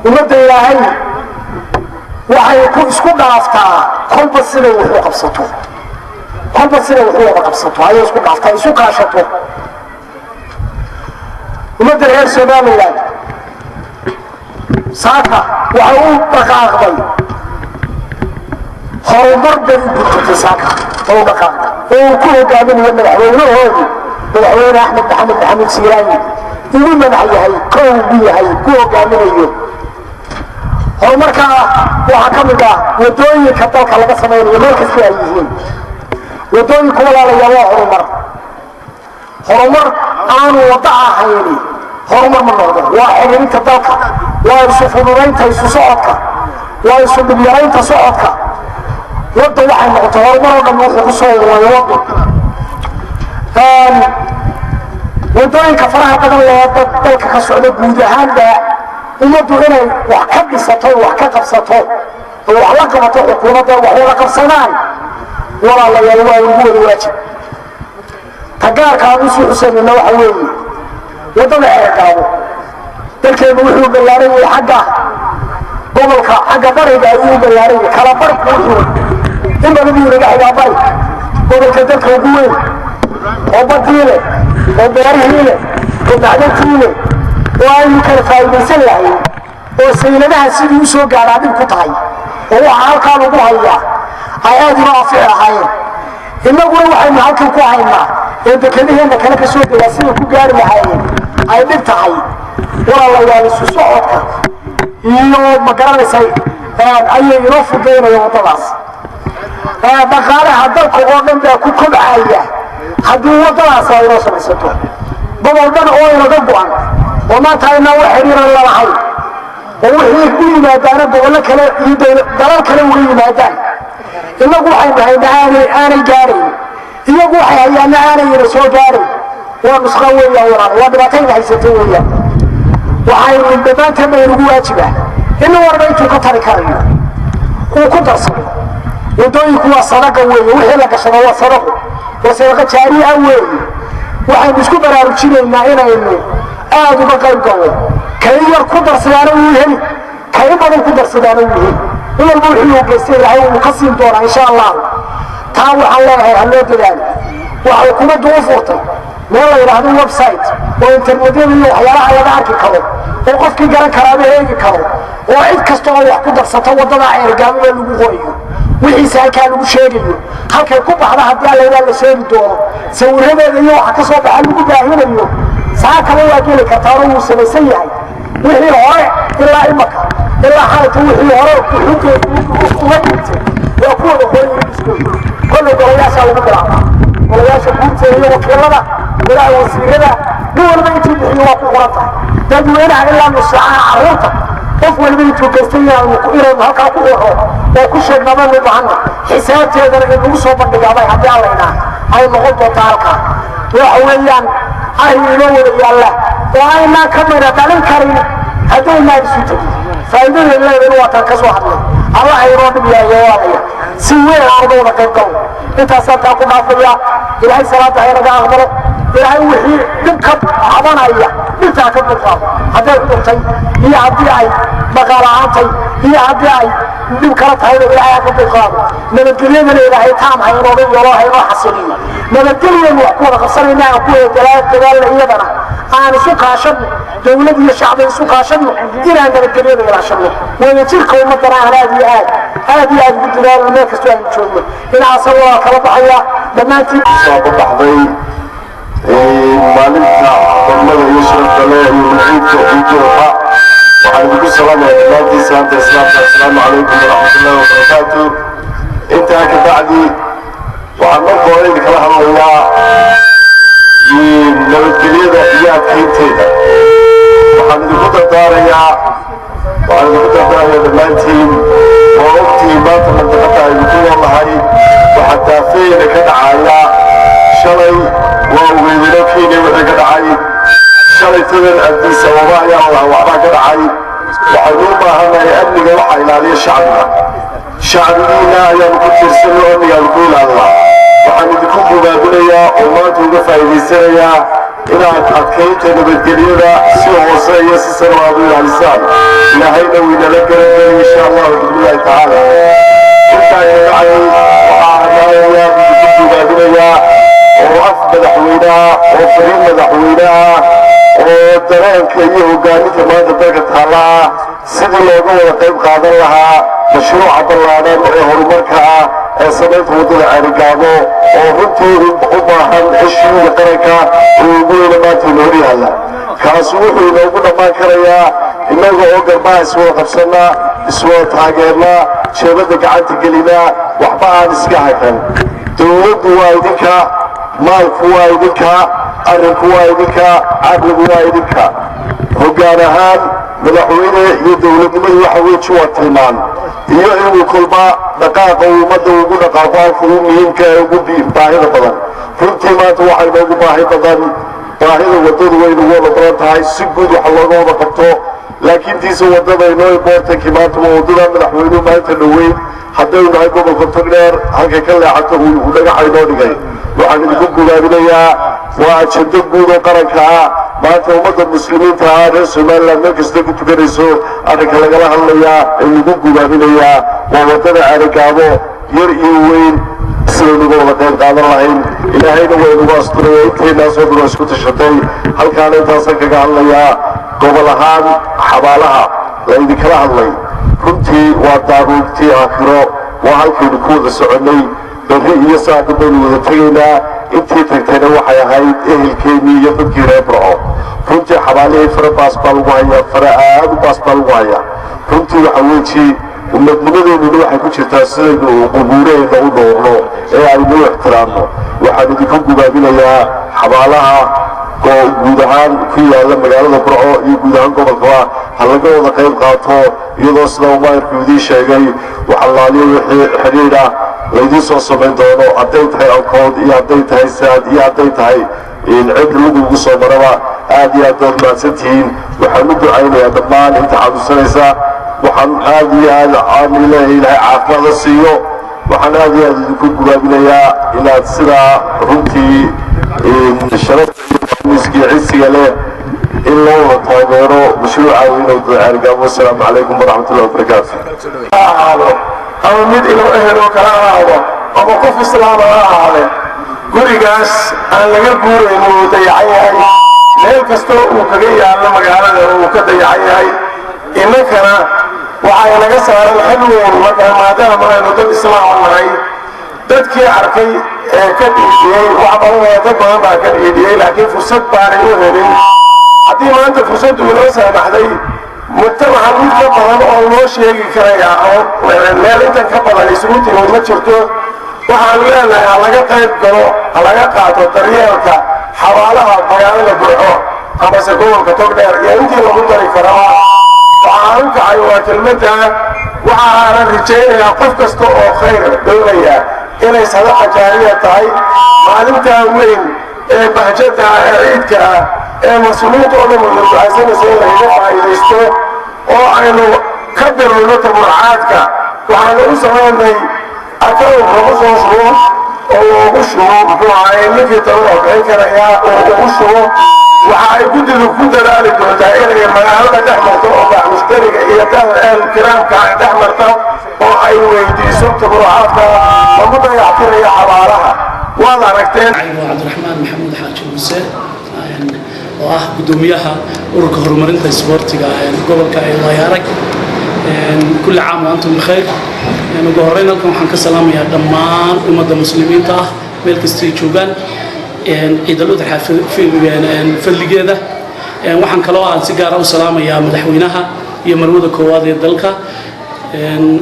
Ummadda Ilaahay waxay ku isku dhaaftaa kolba siday wax u qabsato, kolba siday wax u wada qabsato ayay isku dhaaftaa, isu kaashato. Ummadda reer Somaliland saaka waxay u dhaqaaqday horumar bay u gudbatay saaka oo u dhaqaaqday oo uu ku hogaaminayo madaxweynahoodu, Madaxweyne Axmed Maxamed Maxamuud Siiraani, ugu madax yahay, kow ugu yahay, ku hogaaminayo. Horumarkaa waxaa ka mid ah wadooyinka dalka laga samaynayo meel kasta ay yihiin. Wadooyinku, walaalayaa, waa horumar. Horumar aanu waddo ahayni horumar ma noqdo. Waa xiriirinta dalka, waa isu fududaynta isu socodka, waa isu dhibyaraynta socodka. Wadda waxay noqotay horumar oo dhan wuxuu ku soo ururay waddo. Wadooyinka faraha badan lee dalka ka socda guud ahaanba, ummaddu inay wax ka dhisato, wax ka qabsato oo wax la qabato xukuumadda, wax wada qabsadaan, walaalayaal, waa ugu wada waajib. Ta gaarka aan usii xusanayna waxa weeye waddada Ceergaabo. Dalkeenu wuxuu ballaaran yahay xagga gobolka, xagga bariga ayuu ballaaran yahay, kala barku wuxuu in badan buu inaga xigaa bari. Gobolka dalka ugu weyn oo badii leh oo beerihii leh oo macdantii leh oo aynu kala faa'iidaysan lahayn oo sayladaha sidii u soo gaadhaa dhib ku tahay oo waxaa halkaa lagu hayaa ay aad inoo anfici lahaayeen, innaguna waxaynu halkan ku haynaa ee dekedaheenna kale ka soo degaa sida ku gaari lahaayeen ay dhib tahay. Walaalayaal, isu socodka iyo ma garanaysa ayay inoo fudaynaya waddadaas. Dhaqaalaha dalka oo dhan baa ku kobcaya haddii waddadaas ay inoo samaysato. Gobol dhan oo inaga go'an oo maanta aynaa wax xiriiran lalahayn oo wixii u yimaadaana gobollo kale iyo dalal kale uga yimaadaan, innagu waxaynu haynaa aanay gaarayn, iyagu waxay hayaana aanay ina soo gaarayn, waa nusqa weeyaan, walaal, waa dhibaatayna haysato weeyaan. Waxaynu dhammaanteen ba inugu waajiba in warba intuu ka tari karayo uu ku darsado. Wadooyinku waa sadaqa weeye, wixii la gashado waa sadaqo, waa sadaqa jaariya weeye. Waxaynu isku baraarujinaynaa inaynu aada uga qayb galno. Kay yar ku darsadaana wuu heli, kay badan ku darsadaana wuu heli. In walba wixii uu geystay Ilaahay wuu ka siin doonaa, insha Allahu. Taa waxaan leeyahay ha loo dadaalo. Waxa xukuumaddu u furtay meel la yidhaahdo website oo internetyada iyo waxyaalaha laga arki karo oo qofkii garan karaaba eegi karo oo cid kasta oo wax ku darsato waddada Ceergaababa lagu qorayo, wixiisa halkaa lagu sheegayo, halkay ku baxda haddii Alla la sheegi doono, sawiradeeda iyo waxa ka soo baxa lagu baahinayo. Saa kale waa geli kartaano wuu samaysan yahay. Wixii hore ilaa imaka ilaa xalata, wixii hore uga dhintay waa ku wada qoran yihiin. Kolley golayaashaa lagu bilaabaa, golayaasha guurteeda iyo wakiilada, golaha wasiirada, nin walba intuu bixiyo waa ku qoran tahay. Dadweynaha ilaa nusaacaha carruurta, qof waliba intuu geystay inaynu halkaa ku qorro oo ku sheegnabanu bahanna, xisaabteedana in lagu soo bandhigaabay haddii Allaynaa ay noqon doontaa halkaa. Waxa weeyaan arrin inoo wada yaalla oo aynaan ka mida dhalin karin haddaynaan isu tegin. Faa'iidada leedana waa taan ka soo hadlay. Allah inoo dhib yahay, waalaya, si weyn aan uga wada qayb galno. Intaasaan taa ku dhaafaya. Ilaahay salaada ha inaga aqbalo. Ilaahay wixii dhib ka cabanaya dhibtaa ka dulqaado, hadday cudurtay iyo haddii ay dhaqaala-aantay iyo haddii ay dhib kala tahayna, Ilaahay ha ka dulqaado. Nabadgelyadana Ilaahay taam ha inooga yeelo, ha inoo xasiliyo. Nabadgelyanu wax ku wada qabsanayna, aan ku wada dadaalna, iyadana aan isu kaashadno, dowlad iyo shacbi isu kaashadno inaan nabadgelyada ilaashano. Wadajirka ummadana aan aad iyo aad aad iyo aad ugu dadaalno meel kastoo aynu joogno. Inaasa waa kala baxaya dhammaantiin. Soo baxday maalinta xurmada iyo sharafta leh iyo ciidka, ciidulha. Waxaan idinku salaamaya dhammaantiin salaamta islaamka: assalaamu calaykum waraxmatullahi wabarakaatu. Intaa ka bacdi, waxaan marka hore idinkala hadlayaa nabadgelyada iyo adkaynteeda. Waxaan idinku dardaarayaa dhammaantiin, waa ogtihiin maanta mandaqada aynu ku noolnahay waxaa daafeena ka dhacaya. Shalay waa ogeydino Kenya wixii ka dhacay, shalay tadan Addis Ababa ayaa lahaa waxbaa ka dhacay. Waxaynu u baahannahay amniga waxaa ilaaliya shacbiga. Shacbigiina ayaanu ku tiirsanno, amnigaanu ku ilaalinaa. Waxaan idinku bogaabinayaa oo maanta uga faa'iidaysanayaa Inaad adkaynta nabadgelyada si hoose iyo si sare aad u ilaalisaan, Ilaahayna wuu inala garanaya, insha Allahu biidnillahi tacaala. Intaa ka dhacay, waxaa hanaanayaa, idinku bogaadinayaa oo af madaxweynaha oo fariin madaxweynaha oo dareenka iyo hogaaminta maanta dalka taallaa, sidii looga wada qayb qaadan lahaa mashruuca ballaadan ee horumarka ah ee samaynta waddada Ceerigaabo, oo runtii u baahan heshiiga qaranka oo ugu weyna maanta inoo yaalla. Kaasi wuxuu inoogu dhammaan karayaa innaga oo garbaha iswada qabsanna, iswada taageerna, jeebadda gacanta gelina, waxba aan iska hakan. Dowladdu waa idinka, maalku waa idinka, arrinku waa idinka, caqligu waa idinka. Hoggaan ahaan madaxweyne iyo dowladnimadu waxa weji waa tilmaan iyo inuu kolba dhaqaaqa uu ummadda ugu dhaqaaqo halka ugu muhiimka ee ugu baahida badan. Runtii maanta waxaa inoogu baahi badan, baahida waddadu way nagu wada badan tahay, si guud waxa looga wada qabto, laakiin tiisa waddada inoo importankii maanta waa waddada madaxweynuhu maanta dhoweyn, haddaynu nahay gobolka Togdheer, halkay ka leexato uu dhagaxa inoo dhigay. Waxaan idinku gugaabinayaa, waa ajando guud oo qaranka ah. Maanta ummadda muslimiinta ah reer Somaliland meel kasta ku tukanayso, arrinka lagala hadlayaa ee lagu gugaabinayaa waa waddada Ceerigaabo, yar iyo weyn sidaynuga wada qayb qaadan lahayn. Ilaahayna waa inugu asturaya intaynaasoo dhan oo isku tashatay. Halkaana intaasaan kaga hadlayaa. Gobol ahaan, xabaalaha la idinkala hadlay runtii waa daabuugtii aakhiro, waa halkaynu ku wada soconnay. Berri iyo saaka baynu wada tegaynaa. Intii tagtayna waxay ahayd ehelkeennii iyo dadkii reer Burco. Runtii xabaalihii fara baas baa lagu hayaa, fara aad u baas baa lagu hayaa. Runtii waxa weji ummadnimadeennuna waxay ku jirtaa sidaynu qubuuraheenna u dhowrno ee aynu u ixtiraamno. Waxaan idinku gubaabinayaa xabaalaha oo guud ahaan ku yaalla magaalada Burco iyo guud ahaan gobolkaba ha laga wada qayb qaato, iyadoo sida uu maayarku idiin sheegay waxalaaliyo wixii xidhiidh ah laydiin soo samayn doono, hadday tahay alkood iyo hadday tahay saad iyo hadday tahay cid lagugu soo maraba. Aad iyo aad baad mahadsantihiin. Waxaan u ducaynayaa dhammaan inta xanuunsanaysa, waxaan aad iyo aad aan Ilaahay Ilaahay caafimaad siiyo. Waxaan aad iyo aad idinku gubaabinayaa inaad sidaa runtii sharafta iyo cisiga leh in loo wada taageero mashruuca weyn oo Ceerigaabo. Wasalaamu calaykum waraxmatullahi wabarakaatu. Ahaado ama mid ilo ehel oo kala ahaado ama qof islaama ha ahaade, gurigaas aan laga guurayn uu dayacan yahay, meel kastoo uu kaga yaallo magaalada uu ka dayacan yahay. Innakana waxay naga saaran xil weyn markaa, maadaama aynu dad islaama nahay. Dadkii arkay ee ka dhiidhiyey wax badan, dad badan baa ka dhiidhiyey, laakiin fursad baanay u helin. Haddii maanta fursaddu inoo saamaxday, mujtamaca mid ka badan oo loo sheegi karayaa oo meel intan ka badan isugu timid ma jirto. Waxaanu leenahay ha laga qayb galo, ha laga qaato daryeelka xabaalaha magaalada Burco amase gobolka Togdheer iyo intii lagu dari karaba. Waxaan u kacay waa kelmadda. Waxaanan rajaynayaa qof kasta oo khayr doonaya inay sadaqa jaariya tahay maalintaa weyn ee bahjada ee ciidka ah ee muslimiinta oo dhan wada ducaysanaysa in lagaga faa'iidaysto oo aynu ka bilowno taburcaadka. Waxaanu u samaynay account lagu soo shubo oo loogu shubo, muxuu ahaye, ninkii tabaroo bixin karayaa oo ugu shubo. Waxa ay guddidu ku dadaali doontaa inay magaalada dhex marto oo baac mushtariga iyo dada kiraamka ay dhex marto oo ay weydiiso tabarucaadka lagu dayactirayo xabaalaha. Waad aragteen. Waa Cabdiraxmaan Maxamuud Xaaji Muuse oo ah guddoomiyaha ururka horumarinta isboortiga gobolka ee Waayaarag. Kulli caam wa antum bikhayr. Ugu horreyn halkan waxaan ka salaamayaa dhammaan ummadda muslimiinta ah meel kastay joogaan Ciid al Udxa fadligeeda. Waxaan kaloo aan si gaara u salaamayaa madaxweynaha iyo marwada koowaad ee dalka.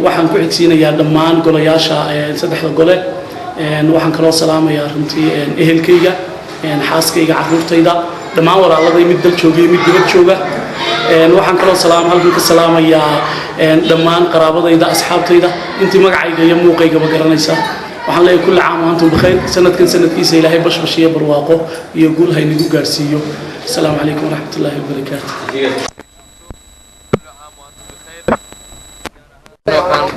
Waxaan ku xigsiinayaa dhammaan golayaasha saddexda gole. Waxaan kaloo salaamayaa runtii ehelkayga, xaaskayga, carruurtayda, dhammaan walaaladay, mid dal jooga iyo mid dibad jooga. Waxaan kaloo salaam halkan ka salaamayaa dhammaan qaraabadayda, asxaabtayda, intii magacayga iyo muuqaygaba garanaysa. Waxaan leeyahay kulli caam wa antum bikhayr. Sanadkan sanadkiisa Ilaahay bashbash iyo barwaaqo iyo guul haynagu gaarsiiyo. Asalaamu calaykum waraxmat ullaahi wabarakaatu. Waxaan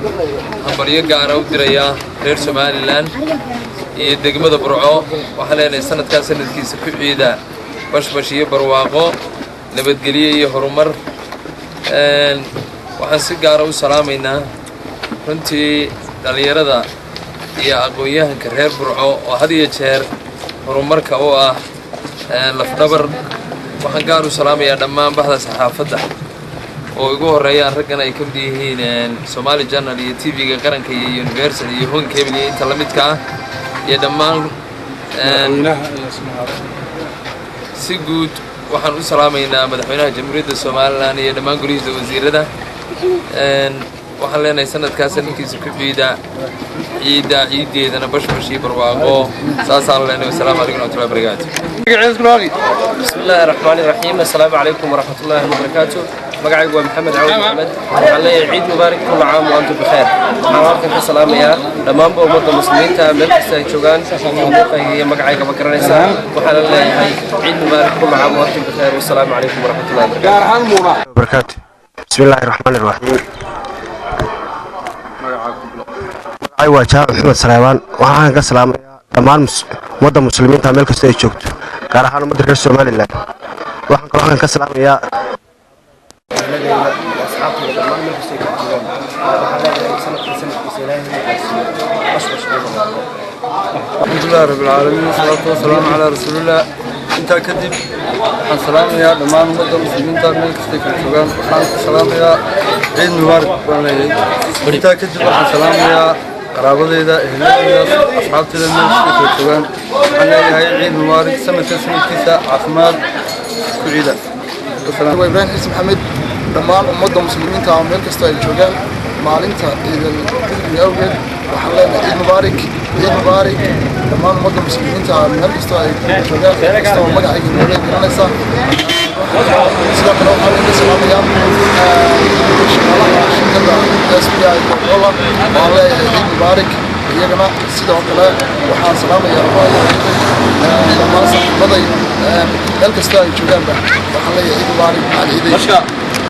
hambalyo gaara u dirayaa reer Somaliland iyo degmada Burco. Waxaan leenahay sanadkaa sanadkiisa ku ciida Bashbash iyo barwaaqo, nabadgelyo iyo horumar. Waxaan si gaara u salaamaynaa runtii dhallinyarada iyo aqoon-yahanka reer Burco oo had iyo jeer horumarka u ah lafdhabar. Waxaan gaar u salaamayaa dhammaan bahda saxaafadda oo ugu horreeyaan raggan ay ka mid yihiin Somali Channel iyo TV-ga Qaranka iyo Universal iyo Horn Cable iyo inta la midka ah iyo dhammaan. Si guud waxaan u salaamaynaa madaxweynaha Jamhuuriyadda Somaliland iyo dhammaan golihiisa wasiirada. Waxaan leenahay sanadkaas sanadkiisa ku ciida, ciidda ciiddeedana bashbash iyo barwaaqo, saasaan leenahay. Wasalaamu calaykum waraxmatullahi wabarakaatu. بسم الله الرحمن الرحيم، السلام عليكم ورحمة الله وبركاته. Magacaygu waa Maxamed Cawd Maxamed. Waxaan leeyahay ciid mubaarak، كل عام وأنتم بخير. Waxaan halkan ka salaamayaa dhammaanba ummadda muslimiinta meel kasta ay joogaan. Muuqayga iyo magacayga ma garanaysaa. Waxaana leeyahay ciid mubaarak، كل عام وأنتم بخير، والسلaamu calaykum waraxmat ullahi wabarakatu. وبركاته. بسم الله الرحمن الرحيم. Magacay waa Jaamac Maxamed Saleebaan. Waxaan ka salaamayaa dhammaan ummadda muslimiinta meel kasta ay joogto, gaar ahaan ummadda reer Somaliland. Waxaan kaloo halkan ka salaamayaa Ehladayda iyo asxaabtayda dhammaan meel kasta ay kala joogaan. Waxaan leeyahay sanadkan sanadkiisa Ilaahay inuu gaarsiiyo bashbash iyo barwaaqo. الحمد لله رب العالمين، والصلاة والسلام على رسول الله. Intaa kadib waxaan salaamayaa dhammaan ummadda muslimiinta meel kastay kala joogaan. Waxaan ku salaamayaa ciid mubaarak baan leeyahay. Intaa kadib waxaan salaamayaa qaraabadeyda, ehladeyda, asxaabteyda meel kastay kala joogaan. Waxaan leeyahay ciid mubaarak, sanadka sanadkiisa caafimaad ku ciida. Waa Ibraahim Xirsi Maxamed. Dhammaan ummadda muslimiinta ah meel kasta ay joogaan, maalinta ciidal fidriga awgeed waxaan leenahay ciid mubaarak, ciid mubaarak. Dhammaan ummadda muslimiinta ah meel kasta ay joogaan, kasta oo magacayga nooga garanaysa. Sidoo kale waxaan ka salaamayaa shaqaalaha shirkadda SBI Coca-Cola. Waan leeyahay ciid mubaarak iyagana. Sidoo kale waxaan salaamayaa dhammaan saaxiibaday meel kasta ay joogaanba. Waxaan leeyahay ciid mubaarak. Maxaad ciiday?